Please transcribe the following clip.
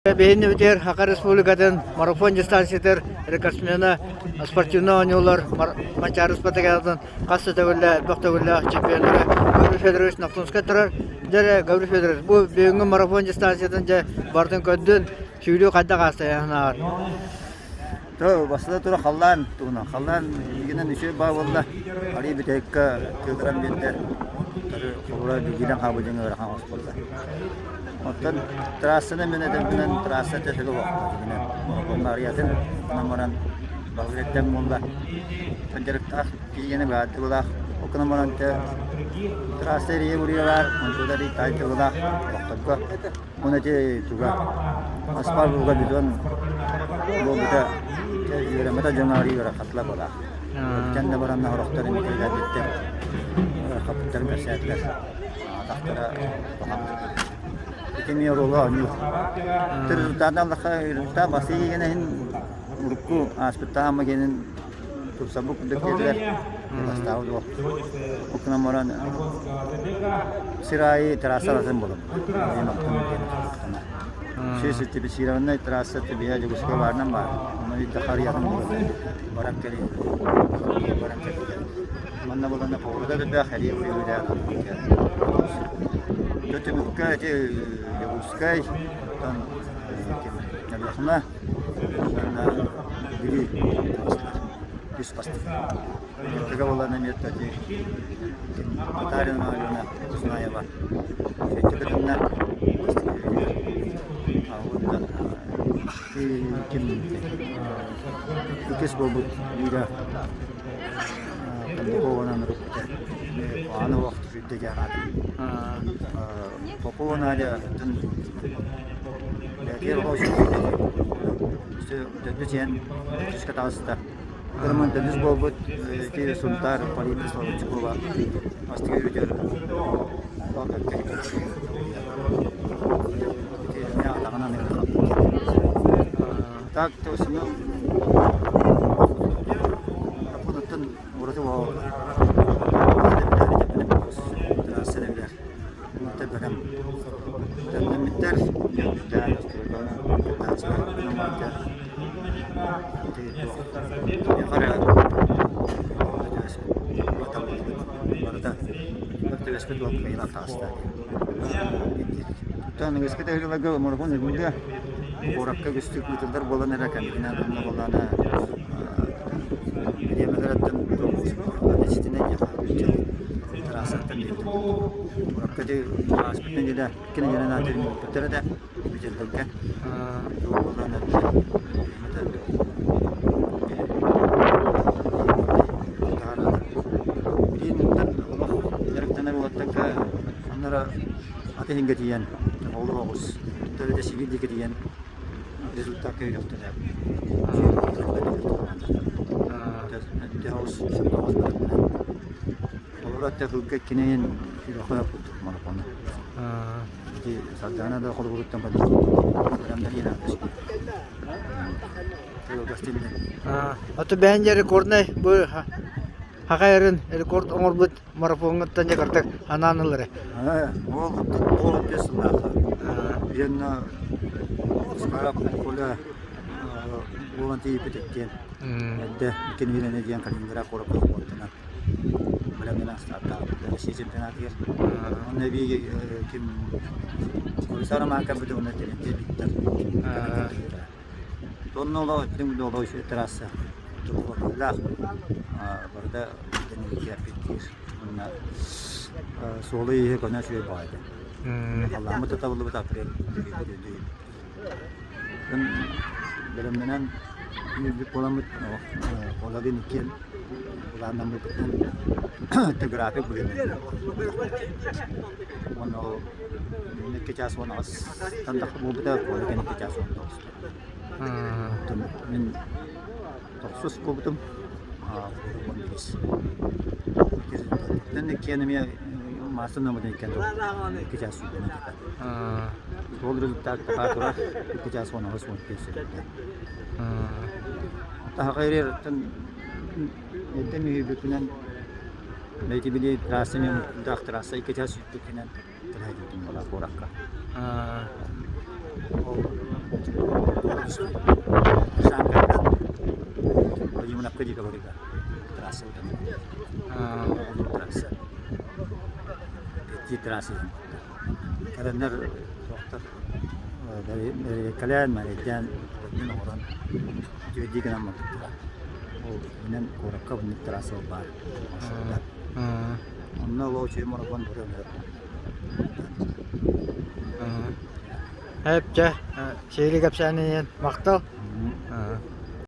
Биһинни бүтэр Саха Республикатын марафон дистанциятыгар рекордсмена спортивнай оонньуулар Манчаары спартакиадатын хас да төгүллээх элбэх төгүллээх чемпионнара Гаврил Федорович Нохтунскай турар. Дьэ, Гаврил Федорович, бу бүгүҥҥү марафон дистанциятын дьэ барытын көрдүн, сүүрүү хайдах ааста санааҕар? То бастата тура халлаан туһунан. Халлаан игинэн үчүгэй баа буолла. Арый бүтэһиккэ тыылыран биэрдэ. Холура билгинэн хаалбыт дьоҥҥо ыарахан хос буолла. Оттон трассаны мин этэрбинэн трасса төһө олохто дьиҥинэн. Арыйатын гынан баран Багырэттэн буолла. Дьарыктаах киһигини баардыбылаах. Ол гынан баран трасса эрийэ буруйалаар, онтула таайтыбылаах олохторго Уонна ити туга аспаал булга бүтүөн буолбута үөрэммэтэ дьон арыы ыарахатла буолаах. Бүтэн да баран орохтор инникилэрбиттэр ыарахаппыттарын кэпсээтилэр. Атахтара улахан Ити эмиэ оруолу оонньуур. Результатын аллаха результат басыы иһин урукку ааспыттаах ама генин тупсарбыт курдук диэтилэр. Бастаабыт уол. Ол гынан баран сир аайы трасса атын буолан. Сертифицированнай трасса Түбэһэ Дьокуускай баарынан баар. Онон илдьэ харыйатын буолан баран кэлин баран кэлин. Манна буолан поворота элбэх, эрийэ буруйдаах. Түмүккэ ити Дьокуускай, оттон Өлүөхүмэ уонна Бүлүү таҕыстылар. Үс бастыҥ. Кыга буолан эмиэ ити Татарина Алена Кузнаева Федя кытынна. Ким иккис буолбут Юля Кондакованан ырыппыта. Ааны олох сүүрдэ диэн Попова Надя Төрдүс иһэн үсүскэ таҕыста. Кырымын төрдүс буолбут ити Сунтаар Полина Славчукова бастакы үрдүгэр атаҕынан Так то основном ураты Бэлэм бэлэмнэммиттэр Куоракка үгүстүк ыытыллар буолан эрэ кэнникинэн онно буоллаҕына бириэмэлэр трассаттан Куракка ити ааспыт нэдиэлэ икки нэдиэлэ аатырбыттар этэ бүтэллэргэ дьарыктанар уолаттарга аннара атын иһингэ тиийэн олус оҕус төрүтэ сибиир диэки тиийэн результакка үөрөхтөнө Холобура, тыһылга кинин сүрэххэ курдук марафону. Ити Сардаана да холобуруттан Ото бэйэн дьэ рекорднай бу хахайарын рекорд оҥорбут марафоҥҥуттан дьэ кырдык анаан ылары. Ол ол биэс сыллаахха. Уонна Скараб Коля буолан тиийбит иккиэн. Эрдэ иккини диэн Калининград куоракка буолтанан бэлэмнэнэн стартаабыт Россия чемпионатыгар. Онно эбии ким Комиссар Маакарбыт уонна Терентий Виктор. Тонна олох өттүн олох трасса туппатылаах барыта киэрпиттиир. Уонна суолу-ииһи көнө үчүгэй баҕайы. Халлааммыт да табыллыбыт апрель Бэлэмнэнэн үүрбүт буоламмыт Оладын иккиэн былааннаммыппытынан график быһыынан уонна ол икки чаас 18 тахса буолбута Коля кэнники 2 чаас 19 Мин тохсус буолбутум 15 иккиэн эмиэ маастар номерын иккиэн 2 чаас сүүрдэн Ол результат пока турар 2 чаас 18 15 сүүрдэ. Таһаҕа эрэртэн эрдэ мүһүйбүппүнэн бэйти били трасса мен даах трасса 2 чаас сүүрбүппүнэн тылайдым була куоракка. Ол Ааспыт. Шамкаттан Владимировка диэки барыга трасса утан. Оҕолор трасса. Пяти трасса диэн Кэлэннэр туохтар бэрэбиэркэлээн, мэрийдээн, оҥорон үчүгэйдик гынан барбыттара. Ол инэн куоракка маннык трасса баар. Онно ол үчүгэй марафон барыан Эп дьэ, сиһилии кэпсээниҥ иһин махтал.